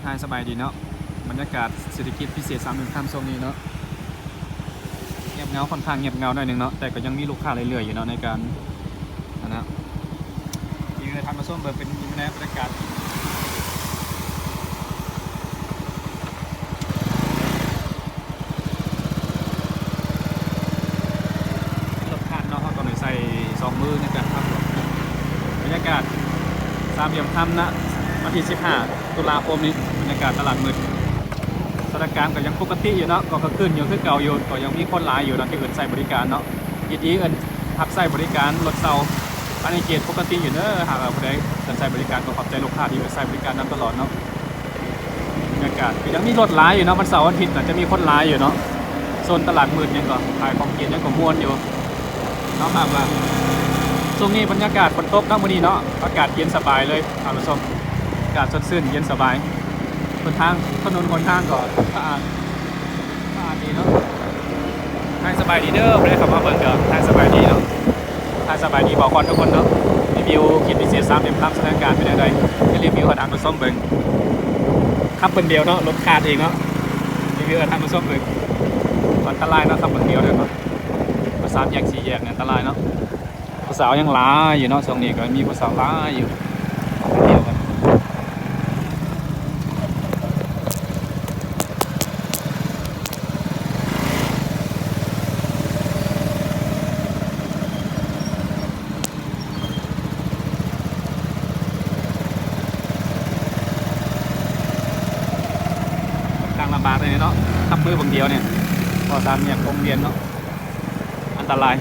ຮາຍສະບາຍດີເນາະ, ບັນຍາກາດເສດຖະກິດພິເສດສາມຫຼ່ຽມຄຳຊ່ວງນີ້ເນາະ ງຽບເຫງົາ, ຄ່ອນຂ້າງງຽບເຫງົາໜ້ອຍໜຶ່ງເນາະ, ແຕ່ກໍຍັງມີລູກຄ້າເລື້ອຍໆຢູ່ເນາະ ໃນການ ອັນນະ ທີ່ທ່ານຜູ້ຊົມເບິ່ງເປັນແນວບັນຍາກາດ ລົດຄັນເນາະ, ເຮົາຕ້ອງໄດ້ໃຊ້ສອງມືໃນການຂັບລົດ. ບັນຍາກາດສາມຫຼ່ຽມຄຳນະ ວັນທີສິບຫ້າຕຸລາຄົມນີ້ ບັນຍາກາດຕະຫຼາດມືດ ສະຖານະການກໍຍັງປົກກະຕິຢູ່ເນາະ, ກໍຄຶກຄື້ນຢູ່ຄືເກົ່າຢູ່, ກໍຍັງມີຄົນຫຼາຍຢູ່ເນາະ ທີ່ເອີ້ນໃຊ້ບໍລິການເນາະ, ຍິນດີເອີ້ນຮັບໃຊ້ບໍລິການລົດເຊົ່າພາຍໃນເຂດປົກກະຕິຢູ່ເດີ. ຫາກວ່າຜູ້ໃດເອີ້ນໃຊ້ບໍລິການ ກໍຂອບໃຈລູກຄ້າທີ່ເອີ້ນໃຊ້ບໍລິການນຳຕະຫຼອດເນາະ. ບັນຍາກາດກໍຍັງມີລົດຫຼາຍຢູ່ເນາະ, ວັນເສົາວັນອາທິດໜ້າຈະມີຄົນຫຼາຍຢູ່ເນາະ, ໂຊນຕະຫຼາດມືດຫຍັງກໍຂາຍຂອງກິນຫຍັງກໍມ່ວນຢູ່ເນາະ. ຫາກວ່າຊ່ວງນີ້ບັນຍາກາດຝົນຕົກເນາະ ມື້ນີ້ເນາະ, ອາກາດເຢັນສະບາຍເລີຍທ່ານຜູ້ຊົມ, ອາກາດສົດຊື່ນເຢັນສະບາຍ. ຫົນທາງ ຖະໜົນຫົນທາງກໍສະອາດ ສະອາດດີເນາະ. ທັກທາຍສະບາຍດີເດີ ຜູ້ໃດເຂົ້າມາເບິ່ງກໍທັກທາຍສະບາຍດີເນາະ, ທັກທາຍສະບາຍດີບອກກ່ອນທຸກຄົນເນາະ. ຣີວິວຄລິບພິເສດສາມຫຼ່ຽມຄຳ ສະຖານະການເປັນຈັ່ງໃດ ຈະຣີວິວໃຫ້ທ່ານຜູ້ຊົມເບິ່ງ. ຂັບຄົນດຽວເນາະ, ລົດຄາດເອງເນາະ, ຣີວິວໃຫ້ທ່ານຜູ້ຊົມເບິ່ງ. ອັນຕະລາຍເນາະ, ຂັບຄົນດຽວເນາະ, ສາມແຍກ ສີ່ແຍກນີ້ອັນຕະລາຍເນາະ. ຜູ້ສາວຍັງຫຼາຍຢູ່ເນາະ, ຊ່ວງນີ້ກໍມີຜູ້ສາວຫຼາຍຢູ່. ຂ້ອນຂ້າງລຳບາກເລີຍເນາະ, ຂັບມືບາງດຽວນີ້ ເພາະສາມແຍກວົງວຽນເນາະ ອັນຕະລາຍ.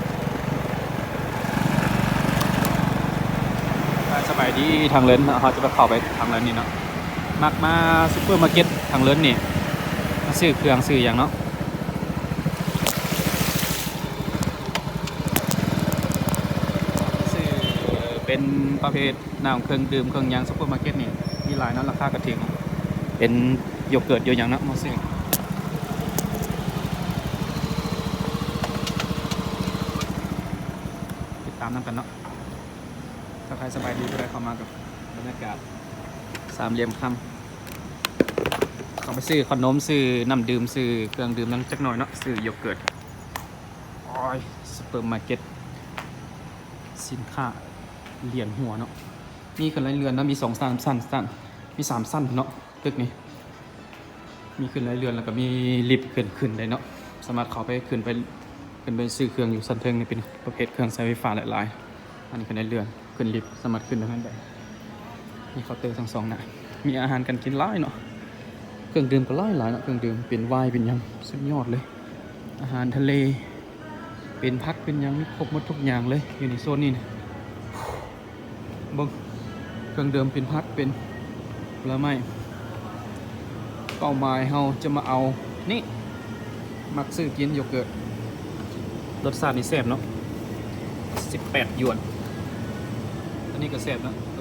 ສະບາຍດີທາງເລີນເນາະ, ເຮົາຈະໄປເຂົ້າໄປທາງເລີນນີ້ເນາະ. ມັກມາຊຸບເປີມາເກັດທາງເລີນນີ້ ມາຊື້ເຄື່ອງຊື້ຫຍັງເນາະ, ຊື້ເປັນປະເພດ ນ້ຳເຄື່ອງດື່ມເຄື່ອງຫຍັງ ຊຸບເປີມາເກັດນີ້ມີຫຼາຍເນາະ, ລາຄາກໍຖືກເນາະ, ເປັນໂຢເກີດໂຢຫຍັງເນາະ ມາຊື້. ຕິດຕາມນຳກັນເນາະ. ທັກທາຍສະບາຍດີຜູ້ໃດເຂົ້າມາກັບບັນຍາກາດສາມຫຼ່ຽມຄຳ, ເຂົ້າໄປຊື້ຂະໜົມ ຊື້ນ້ຳດື່ມ ຊື້ເຄື່ອງດື່ມນຳຈັກໜ້ອຍເນາະ, ຊື້ໂຢເກີດ. ໂອ້ຍ ຊຸບເປີມາເກັດ ສິນຄ້າລຽນຫົວເນາະ, ມີຂຶ້ນຫຼາຍເຮືອນເນາະ, ມີສອງສາມຊັ້ນ ຊັ້ນ ມີສາມຊັ້ນເນາະ ຕຶກນີ້. ມີຂຶ້ນຫຼາຍເຮືອນ ແລ້ວກໍມີລິບຂຶ້ນ ຂຶ້ນໄດ້ເນາະ, ສາມາດເຂົ້າໄປ ຂຶ້ນໄປ ຂຶ້ນໄປຊື້ເຄື່ອງຢູ່ຊັ້ນເທິງນີ້ ເປັນປະເພດເຄື່ອງໃຊ້ໄຟຟ້າຫຼາຍໆ. ອັນນີ້ຂຶ້ນໄດ້ເລື່ອນ ຂຶ້ນລິບ ສາມາດຂຶ້ນໄປຫັ້ນໄດ້. ມີເຄົາເຕີທັງສອງໜ້າ, ມີອາຫານການກິນຫຼາຍເນາະ, ເຄື່ອງດື່ມກໍຫຼາຍໆເນາະ, ເຄື່ອງດື່ມເປັນວາຍເປັນຫຍັງ ສຸດຍອດເລີຍ. ອາຫານທະເລ ເປັນຜັກເປັນຫຍັງ ມີຄົບໝົດທຸກຢ່າງເລີຍ ຢູ່ໃນໂຊນນີ້ນະ. ເບິ່ງ ເຄື່ອງດື່ມເປັນຜັກ ເປັນຜົນລະໄມ້. ເປົ້າໝາຍເຮົາຈະມາເອົານີ້ ມັກຊື້ກິນໂຢເກີດ, ລົດຊາດນີ້ແຊບເນາະ, ສິບແປດຢວນ. ອັນນີ້ກໍແຊບເນາະ, ໂຕ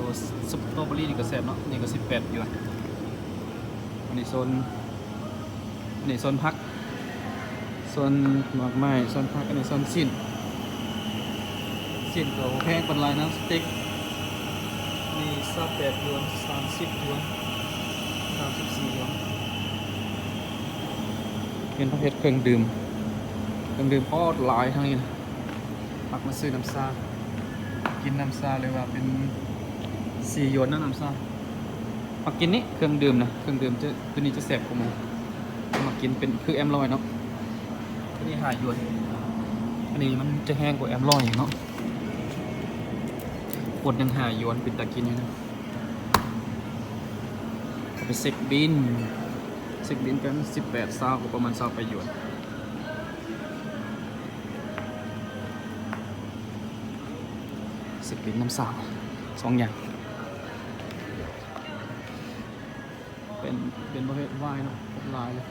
ສະຕໍເບີຣີນີ້ກໍແຊບເນາະ, ນີ້ກໍສິບແປດຢວນ. ອັນນີ້ໂຊນ ອັນນີ້ໂຊນຜັກ ໂຊນໝາກໄມ້ ໂຊນຜັກ. ອັນນີ້ໂຊນຊີ້ນ, ຊີ້ນກໍບໍ່ແພງປານໃດນະ, ສະເຕັກນີ້ຊາວແປດຢວນ ສາມສິບຢວນ ສາມສິບສີ່ຢວນ. ເປັນປະເພດເຄື່ອງດື່ມ, ເຄື່ອງດື່ມໂຄດຫຼາຍທາງນີ້ນະ. ມັກມາຊື້ນ້ຳຊາ ກິນນ້ຳຊາ ຫຼືວ່າເປັນສີ່ຢວນນະ ນ້ຳຊາ. ມັກກິນນີ້ ເຄື່ອງດື່ມນະ, ເຄື່ອງດື່ມຈະ ໂຕນີ້ຈະແຊບກວ່າໝູ່. ມັກກິນເປັນຄືແອມລອຍເນາະ, ໂຕນີ້ຫ້າຢວນ. ອັນນີ້ມັນຈະແຮງກວ່າແອມລອຍອີກເນາະ, ຂວດໜຶ່ງຫ້າຢວນ ເປັນຕາກິນຢູ່ນະ. ເອົາໄປເຊັກບິນ, ເຊັກບິນກັນ ສິບແປດ ຊາວ ກໍປະມານຊາວປາຍຢວນ. ເຊັກບິນນຳຊາ ສອງຢ່າງ. ເປັນ ເປັນປະເພດວາຍເນາະ, ຫຼາຍເລີຍ.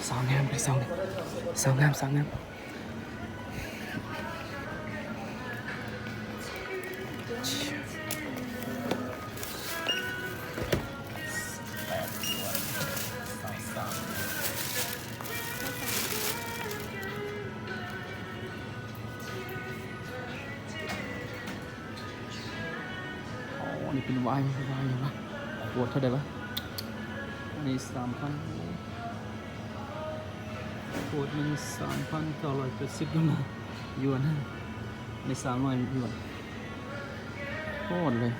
ສາວງາມເລີຍ ສາວງາມ ສາວງາມ ສາວງາມ. ໂອ້ ນີ້ເປັນວາຍ ວາຍຫຍັງວະ? ໂກດເທົ່າໃດວະ? ອັນນີ້ສາມພັນ ໂກດໜຶ່ງ ສາມພັນເກົ້າຮ້ອຍແປດສິບໂດລາ ຢວນ ໃນສາມຮ້ອຍຢວນ ໂຄດເລີຍ.